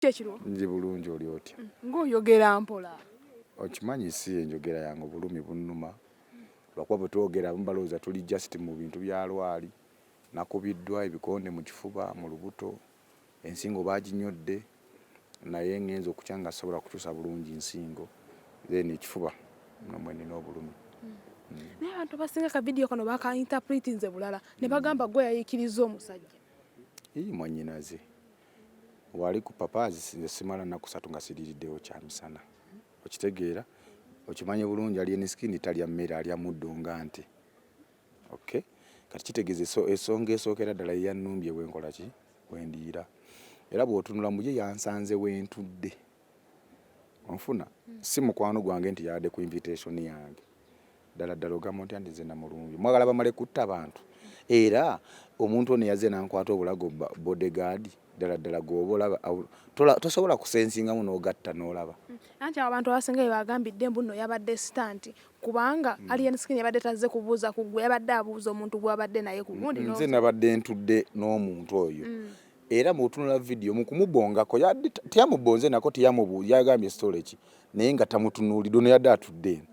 Kyekiriwo? Ndi bulungi, oli otya? Ng'oyogera mpola. Okimanyi si enjogera yange, obulumi bunnuma lwakuba bwe twogera abamu balowooza tuli just mu bintu bya lwali. Nakubiddwa ebikonde mu kifuba, mu lubuto, ensingo baaginyodde naye ngenze okukya nga sisobola kukyusa bulungi nsingo, then ekifuba nomwe nina obulumi. Naye abantu abasinga ka vidiyo kano baka interpretinze bulala ne bagamba gwe yayiikiriza omusajja. Ii, mwannyinaze wali ku papazi, nze simala nnaku 3 nga siriiriddewo kyamisana. Okitegeera, okimanye bulungi, Alien Skin talya mmere, alya muddo nga nte. Okay, kati kitegeeza esonga esookera ddala yeyannumbye bwenkola ki bwendiira, era bw'otunula mu ye yansanze wentudde, onfuna si mukwano gwange nti yabadde ku invitation yange. Ddala ddala ogamba otya nti nze namulumbye? Mwagala bamale kutta bantu, era omuntu ono yazze nankwata obulago, bodyguard. Ddala ddala gwoba olaba tosobola kusensingamu n'ogatta n'olaba. Anti abantu abasinga bye bagambidde mbu nno yabadde stunt, kubanga Alien Skin yabadde tazze kubuuza ku ggwe, yabadde abuuza omuntu gw'abadde naye ku gundi. Nze nabadde ntudde n'omuntu oyo, era bw'otunula vidiyo mu kumubongako teyamubonze nako, teyamubu yagambye story ki, naye nga tamutunuulidde. Ono yadde atudde eno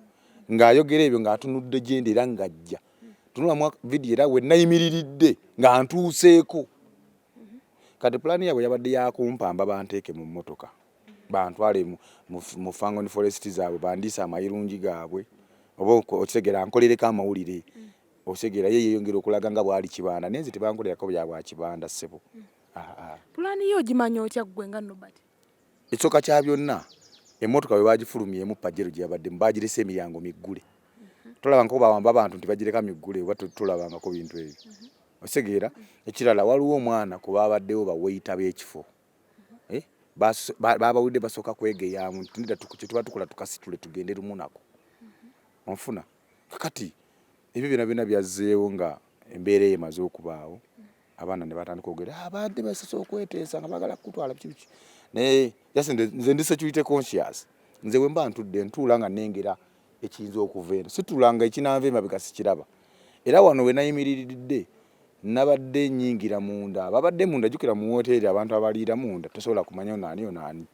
ng'ayogera ebyo ng'atunudde gyendi, era ng'ajja tunulamu vidiyo era we nayimiriridde nga ntuuseeko. Kati pulaani yaabwe yabadde yakumpamba, banteeke mu mmotoka, bantwale mu Fangone Forest zaabwe, bandiise amayirungi gaabwe, oba okitegeera, nkolereko amawulire. Okitegeera, ye yeeyongera okulaga nga bw'ali kibanda, naye nze tebankolerako bya bwa kibanda, ssebo. Pulaani yo ogimanya otya ggwe nga Nobert? Ekisooka kya byonna, emmotoka bwe bagifulumyemu, Pajero gye yabaddemu, bagirese emiryango miggule. Tolabangako bawamba abantu nti bagireka miggule, oba tolabangako bintu ebyo, okitegeera? Ekirala, waliwo omwana ku babaddewo, bawaiter b'ekifo, eh, babawulidde basooka kwegeyaamu nti nedda, kye tuba tukola tukasitule tugende lumu nako. Onfuna? Kakati ebyo byonna byonna byazzeewo nga embeera eyo emaze okubaawo, abaana ne batandika okwogera, abadde basose okweteesa nga bagala kukutwala biki biki. Naye just nze ndi security conscious. Nze bwe mba ntudde, ntuula nga nnengera ekiyinza okuva eno, situula nga ekinanva emabega sikiraba. Era wano we nayimiriridde nabadde nyingira munda, babadde munda. Jjukira mu woteeri abantu abaliira munda, tosobola kumanya ono ani, ono ani.